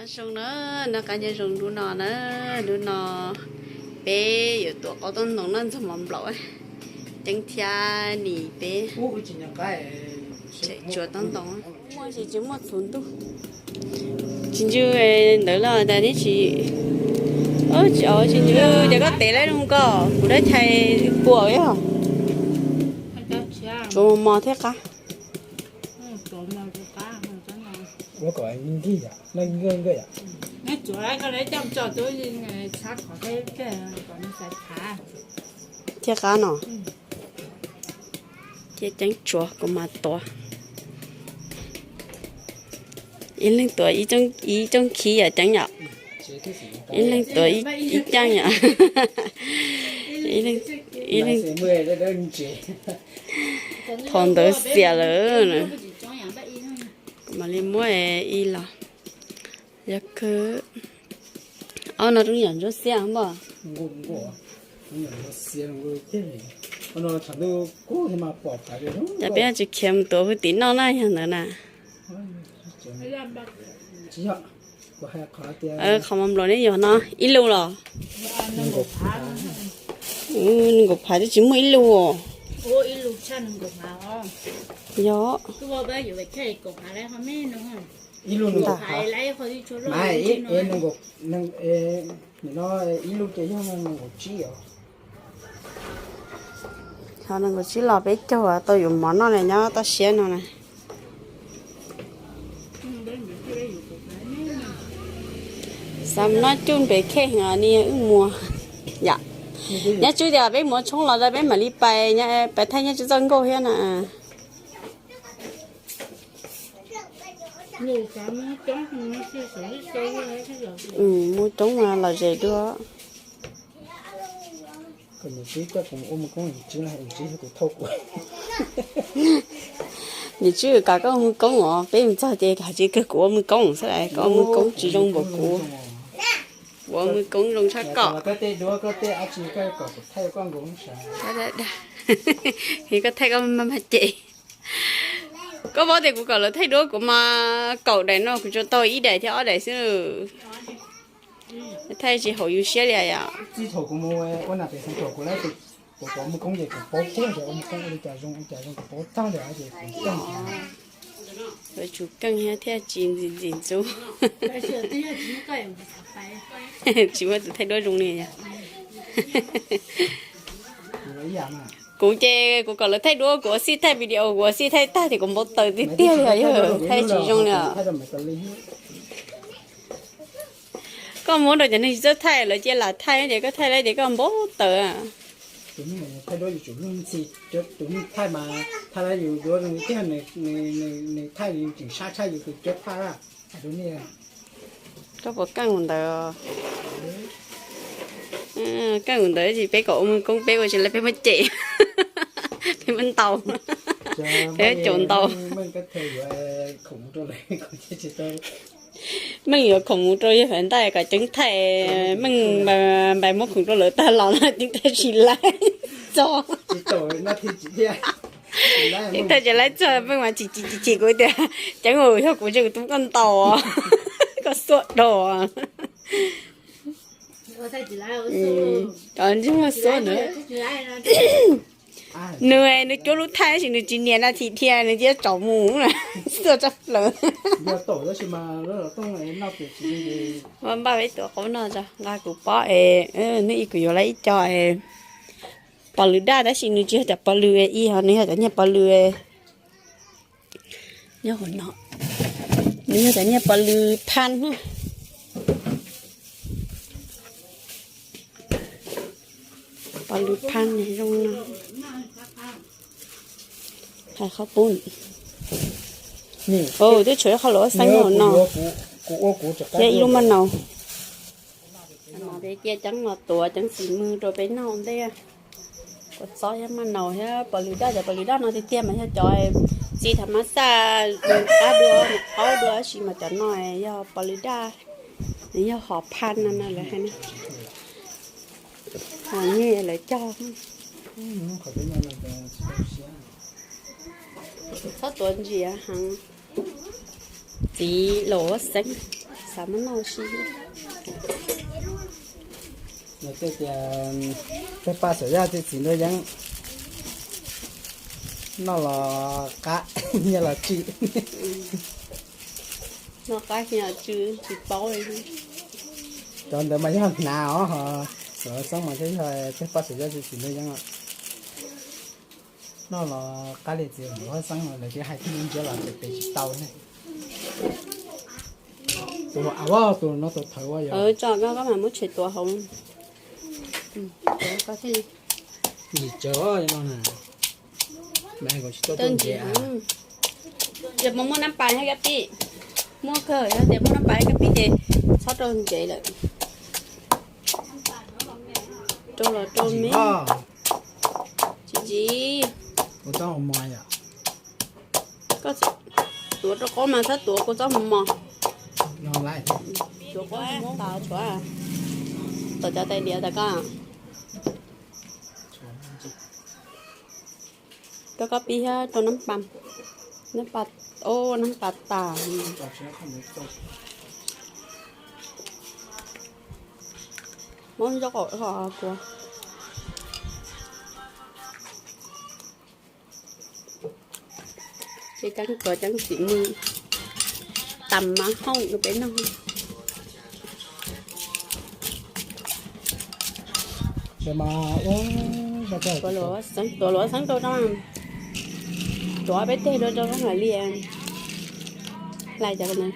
Zoo na, noj qab nyob zoo hnub no na, hnub no peb yuav tuav qaub taub ntoos noj ntxuag mov nplaum, Ceeb thiab Nis peb tseem tsuav taub ntoos. Muaj tsis, tsis muaj txhuv ntuj. Tsis ntsw ntawd los tas neb tsis, tsis, tsis ntsw ces koj tev lawm zoo koj, kuv dab chais puas yog tsuav mos mos thiab qab. Thiab qab no. Cia Ceeb tsuav kuv mam tuav. Ib leeg tuav ib tsooj khib yom Ceeb yom. Ib leeg tuav ib caaj yom. Ib leeg, thaum ntawd xiam lawm. Kuv mam li muab ib los. Yog kawg. Ob no roob yam ntsuab xiab npaj. Yog peb tsis khiav mus tuav hwj tim noj na yog ntawd na. Qhov mos nplaum neb yuav no ib lus los? Nees nkaum phav twb tsis muaj ib lus. Yog. Ib lub ces yog nees nkaum tsib os. Nees nkaum tsib los peb caug tau yuav mov noj li nyob toj siab no na. Xav mus noj cuj pem khej heev ni wb muag. Yam, nyob tswb tias peb muab tshoob los tas peb mam li pais, pais thaij nyob tswb txoj nkauj thiab na. Mus coob los zes dua. Niam tswb kom koj ua mws koob os, peb mus txog ces hais tsis kawg kuv ua mws koob xwb, koj ua mws koob tsis zoo npaum kuv. Kuv ua mws koob zoo tshaj koj. Koj thaij koj maj maj cem. Koj paub tias kuv kom lawv thaij duab kuv mas kaum daim no kuv tsuas tau ib daim thiab ob daim xwb. Thaij tsis haum yus siab li yom. Yuav tsum keej thiab tsis ntxim ntxim ntxub. Tsis muaj tus thaij duab zoo li yom. Kuv ces kuv kom lawv thaij duab, kuv ua xij thaij video, kuv ua xij thaij tag ces kuv npau taws tiag tiag li os, yog thaij tsis zoo li os. Koj muab rau cov neeg tsis txawj thaij lawv cia lam thaij ces koj thaij lawv ces koj npau taws. Thaij duab yuav tsum luag ntxhi, tus neeg thaij mas thaij lawv yus duab zoo tiag, nws thaij nws tseem sab tshaj yus tus cuab thaj. Koj puas keej mus ntawd? Keej mus ntawd tsis peb kom ua mws koob peb ua tsis lawv peb muab cem, peb muab ntaus, peb caum ntaus. Meej yuav khoom mus rau yawg Fav Ntaj kom Ceeb thaij, Meej npais muab khoom rau lawv tag los no Ceeb thaij tsis laib txog. Ceeb thaij tsis laib txog, Meej mas chim chim chim kuv tias, Ceeb, yog kuv tseem tus koj ntaus, koj xuaj dhau. Cov ntsuag xuab ntawd. Nws, nws cuab lub thaij tab sis nws tsis nias na thim dhia, nws cia tsaum mus na, xuaj tso plaws. Npaj peb tuav qaub noj tso, nqa kuv pob es, nws ib kuv yuav lawm ib co es pos lws daj tab sis nws tsis yog cov pos lws ib ho, nws yog cov niag pos lws nyob hauv no, nws yog cov niag pos lws phaj na. Pos lws phaj zoo no. Hais qhov pub, twb tshuav ib qho luam xeeb hauv no thiab ib lub maj naus. Cia Ceeb los tuav Ceeb xim mws rau peb noj ua ntej. Kua txob thiab maj naus thiab pos lws daj, cov pos lws daj no tiag tiag mas yog cov txiv thaum mab xaj nws qab dua, nws qaub dua tab sis mas cov no yog pos lws daj, nws yog hom phaj no na lawv hais na. Hom nyiaj lawv cog. Txhob tuav ntsiav heev. Txiv luam xeeb. Xav muab noj si. Nws tej tias tej paj xauv yaj tej txiv ntuj yeeb, noj los qab, nyiaj los tsw. Noj qab nyiaj los tsw tsis paub li. Cov ntawd mas yog hnav os, cov xeeb mas thiaj yog tej paj xauv yaj tej txiv ntuj yeeb os. Noj los qab li txiv huab xeeb no lawv thiaj hais tias ntsia los pem pem tsis tau ne. Tus av tus no tus thawv ua yog. Tso koj, koj mam muab tshem tuav hauv. Ntsis tsawv no na. Mas tsis tau tuaj ntsev. Yog muaj muaj nab pas thiab kab pib, muaj kawg, yog tias muaj nab pas thiab kab pib ces txhob rau ntsev lawm. Rau los rau me. Tsis tsis. Koj tuav rau qaub mas txhob tuav kua txob hmo mos. Tuav qaub hmo mos tas tshuav. Tom cov tais diav tas koj. Rau kab pib thiab rau nab pas, nab pas, o, nab pas tas. Muab nroj qaum kua. Ces ceeb tuav ceeb txim mus tas mas hooj rau peb noj. Tuav luam xeeb rau, tuav peb teg rau rau hauv liaj. Hlais cov no,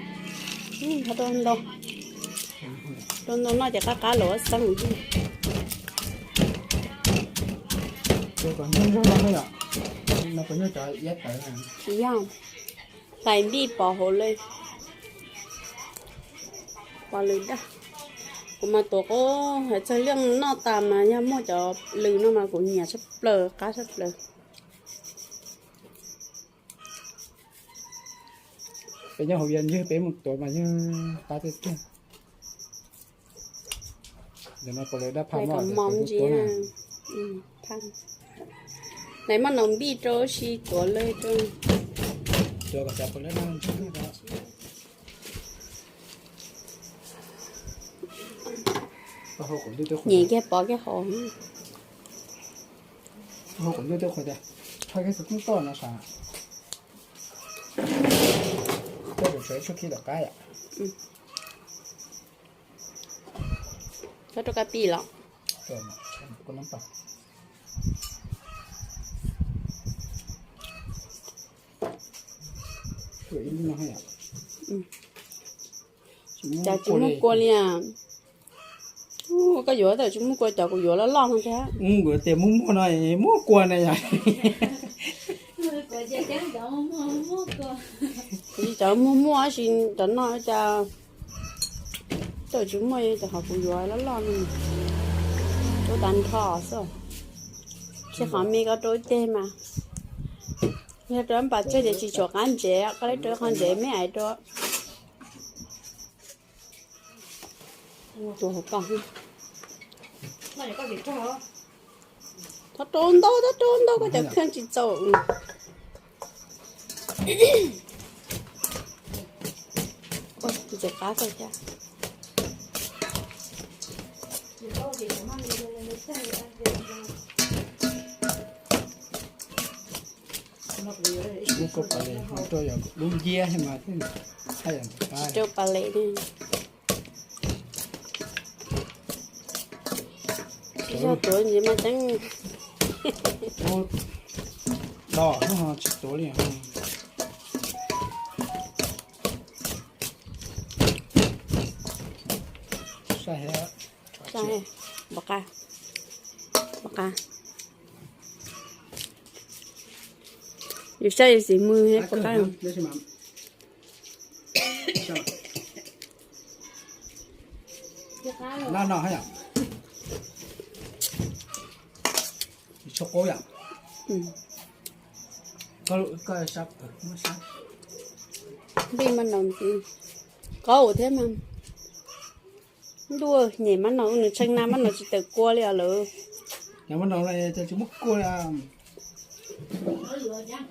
rau ntau, rau ntau noj ces qab qab luam xeeb. Tsis yog, hlais npij pov hauv li. Pov lws daj. Kuv mas tuav qaub hais txog liaj noj tas mas yog muaj cov lws no mas kuv nyiam tshaj plaws, qab tshaj plaws. Peb nyob hauv Vias Ywg peb mus tuav mas yog qab tiag tiag. Ntawm no pov lws daj phaj mos ntsia. Lawv muab no npij rau si tuav lawm rau. Tuav kom xav pov lws daj. Nyem kiag pov kiag hauv. Hauv kom ntuj twb qhuav tias, thaij kiag xov tooj toj no sav. Tej zaum tshuav ib tshuab khib tom qab yom. Txhob rau kab pij los. Cas tsis muaj kua li as. Koj yuav tau tsis muaj kua, cov kuv yuav loj loj no thiab. Kuv tias muaj muaj no, muaj kua na yom. Kuv tsis cov muaj muaj tab sis cov no cas tau tsis muaj, cov qhov kuv yuav loj loj no. Rau tas nrho xwb. Tsis qhov me ko rau ib teg mas. Yog rau npas tseg ces tsis tshuav qab ntsev, koj li rau qhov ntsev me ais rau. Txhob rau ntau, txhob rau ntau koj cov kheej tsis txaus. Ntxim qab tau thiab. Muab kua pas les rau yog dub nciab thiab mas thiaj haj yam ntxim qab. Rau pas les li. Tsis yog tuav ntxiv mas ceeb. Ub, do hnub no tsis tuav li. Saib, npam qab, npam qab. Yus saib yus txiv mus npam qab. Noj no yom. Tshuav qaub yom. Npij maj no ntxiv, qaub thiab mas. Ntuj, nyem maj no nws tshee na, maj no tsis tawm kua li os lawm.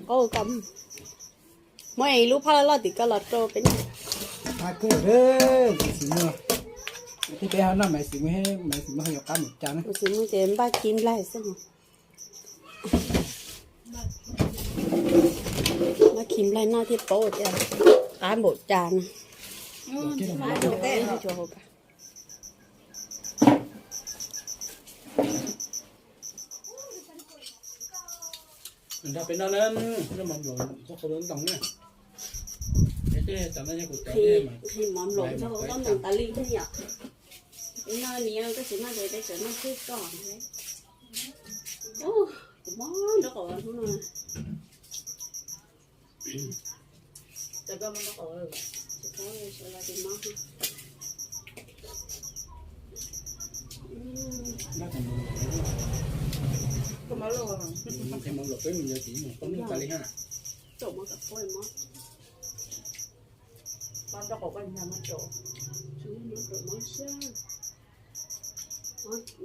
Qaub kom muab ib lub phaj loj loj tim ko los rau peb noj. Qab kawg, Maiv Xis Muag. Thiab peb ho noj Maiv Xis Muag, Maiv Xis Muag ho yuav qab npaum cas na. Maiv Xis Muag ces npaj khi nplaig xwb. Npaj khi nplaig noj thiaj paub tias qab npaum cas na. Nrog peb noj na, noj mov npluam txoj qhov lub ntoo na. Peb twb cov no yog kuv cov, nqhis mov npluam txoj qhov lub ntoo tas li thiab yom. Peb noj ni, koj tsis noj ces peb tseem noj khwb koj. Kuv mob nraub qaum hnub no.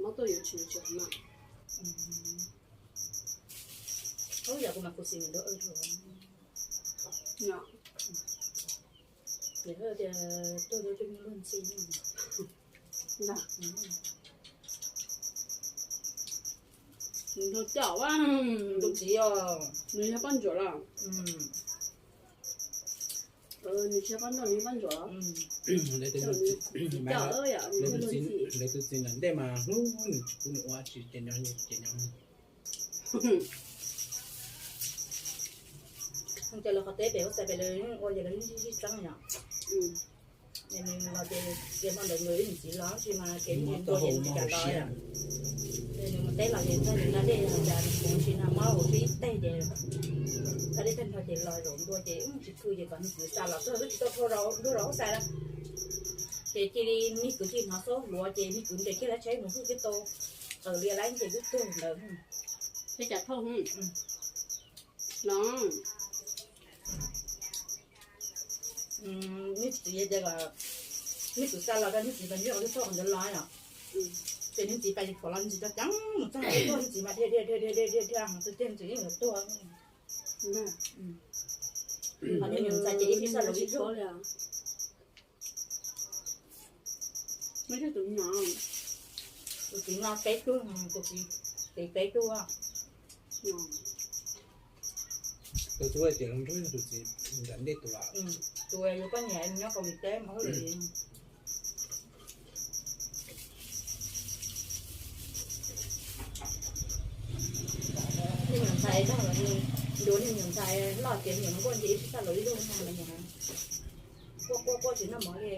Mob tuaj yuav tsis tsis hov na. Ub, yam kuv mas kuv xis nws nrog, yam tias tuag tuag coj luag ntxhi. Nws coj tus txiv os, nws yog poj ntsuam los. Nws tsis yog poj ntsuam, nws yog poj ntsuam. Lawv tus txiv ntawm ntej mas hnub nws tsis pub nws ua tsis ces nws ces nws Ces lawv qhov teb pem ua xais pem lawv ua ces lawv zij zij txeeb yom. Nws los ces ces hmo ntawd nkawd ib niam txiv los tsis mas kev mus ntua ces nws cas los. Nws mus teb los ces nrog nws da dej los cas nws kuv tsis nag mob ua tib teg ces da dej tag nrho ces los zaum ntua ces tsis khw ces kom nws kwv xa los kawg twb tsis tau rau nruab rau ub xais lawm. Ces cia li nws kwv cia li hnov xob hluav ces nws kwv nres kiag lawv tsheb mus hwj kiag tau qaws lias laib ces twb tuag ntawd. Peb cas thauj no. Nws txiv tias kom nws kwv xa los rau nws txiv pas ntsej qhov twg txhob qhov ntawd los yom. Ces nws txiv pas tsis pom los nws txiv tso ceev mus txog nws txiv mas dhia dhia dhia dhia dhia dhia dhia hov txog ces nws txiv yeej yuav tuag. Qhov niag nyuam ntxhais ces ib sij xav lus ib zaug. Tus txiv no peb tug, tus txiv peb tug. Tus tub tias los nrog tus txiv nram ntej tus, tus yuav poj niam nyob Kaus Lim teb mas. Niag nyuam ntxhais, niag nyuam ntxhais loj tias nyuam nkuaj nce ib sij xav lus ib zaug no. Quaj quaj quaj tsis noj mov li.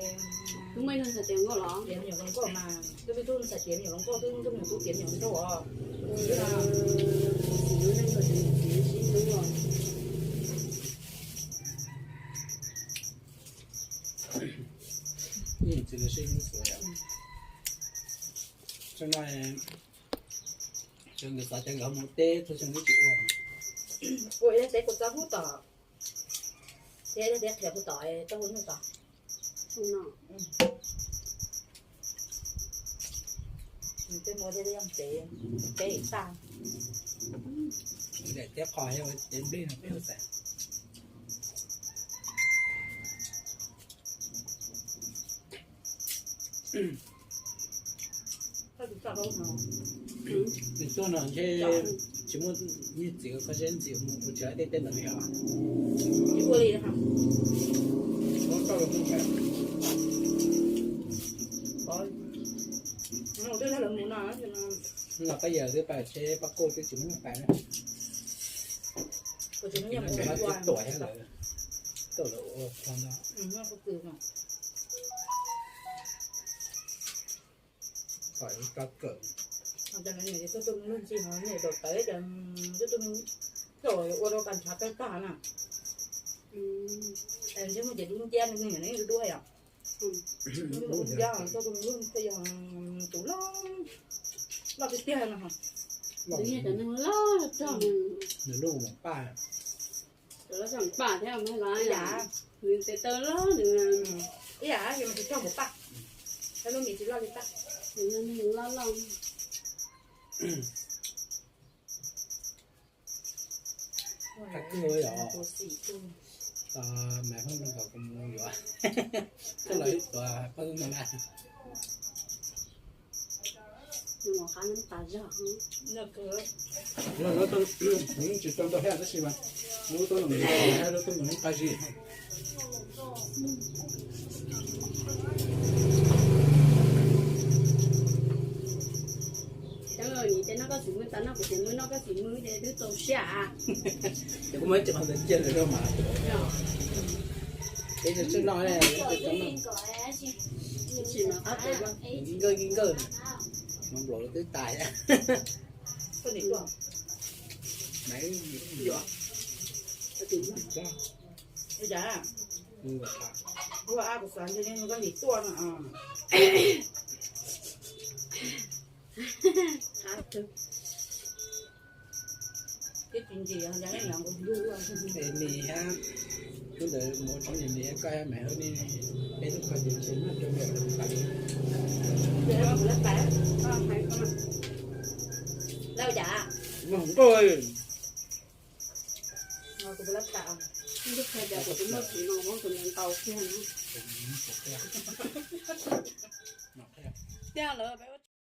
Twb muaj ib tug ntxhais tias nkauj los tias nyuam hluas nkauj mas twb tub txhais tias nyuam hluas nkauj twb tub nyuam tub tias nyuam nkauj os. Tsis no, tsis nkawd xav tias nkawd mus teb txhua xyoo twb tsis ua. Ua ib teb kuv txo hub tom, ib teb qhia kuv tom txo hub nyuj tom. Tej muaj tej yeej peb, peb tag. Daim teb qho yog teb nplej no peb ua xais. Nws tuaj no ntshe tsis muaj niag txiv kho siab ntxiv mus ua tsis laib tej teb ntawd li os. Los pab yawg twb pab tsheb pab kuj twb tsis muaj nyuj pais na. Tsis tuam thiab lawv, tuaj lawv ua qhov no. Kom ib rab kawm. Tuaj tus me luag ntxhi no niam daus tawv ces tuaj tus me, tuaj ua rau pas ntshav tawg tag na. Ntshe muaj ces dub nciab nws niam nws dub yom. Dub nciab tuaj tus me luag ntxhi yog tus loj, loj tiag tiag no. Nws lub mus paj. Cov loj txog paj thiab mas lawv yam, nws tes taw loj nws. Ib yam ces mas tsis txog mus paj, lub mis tsis loj li paj. Nws yog neeg loj loj. Qab kawg yom. Mas phooj ywg kom kuv mus yuav, koj los ib tuas phooj ywg ntawd na. Nws mus qab nws tas zog. Lub tuaj, nws tsis tau ntau thiab tab sis mas lub tuaj nws, lub tuaj nws qab zib. Cov niam tes no koj tsis muaj tas no, kuv tsis muaj no koj tsis muaj ces twb txaus siab. Ces kuv muaj tsis qhov ntawd cia lawm rau mas. Peb tsis noj, nkawj nkawj, mas nplaum twb tas. Mas yuav. Kuv xav ntshe koj nim tuaj no. Twb tsis ntsis, es nws thiab tus ntawd mus tsis ntsis, koj mas hauv nej, peb lub kho ces ntshe noj rau ntawm lub pas li. Lawv cas? Mus hauv nkauj. Kuv lab tas, kuv twb muaj tsis no, kuv ntau kiag na. Tiag lawm peb ua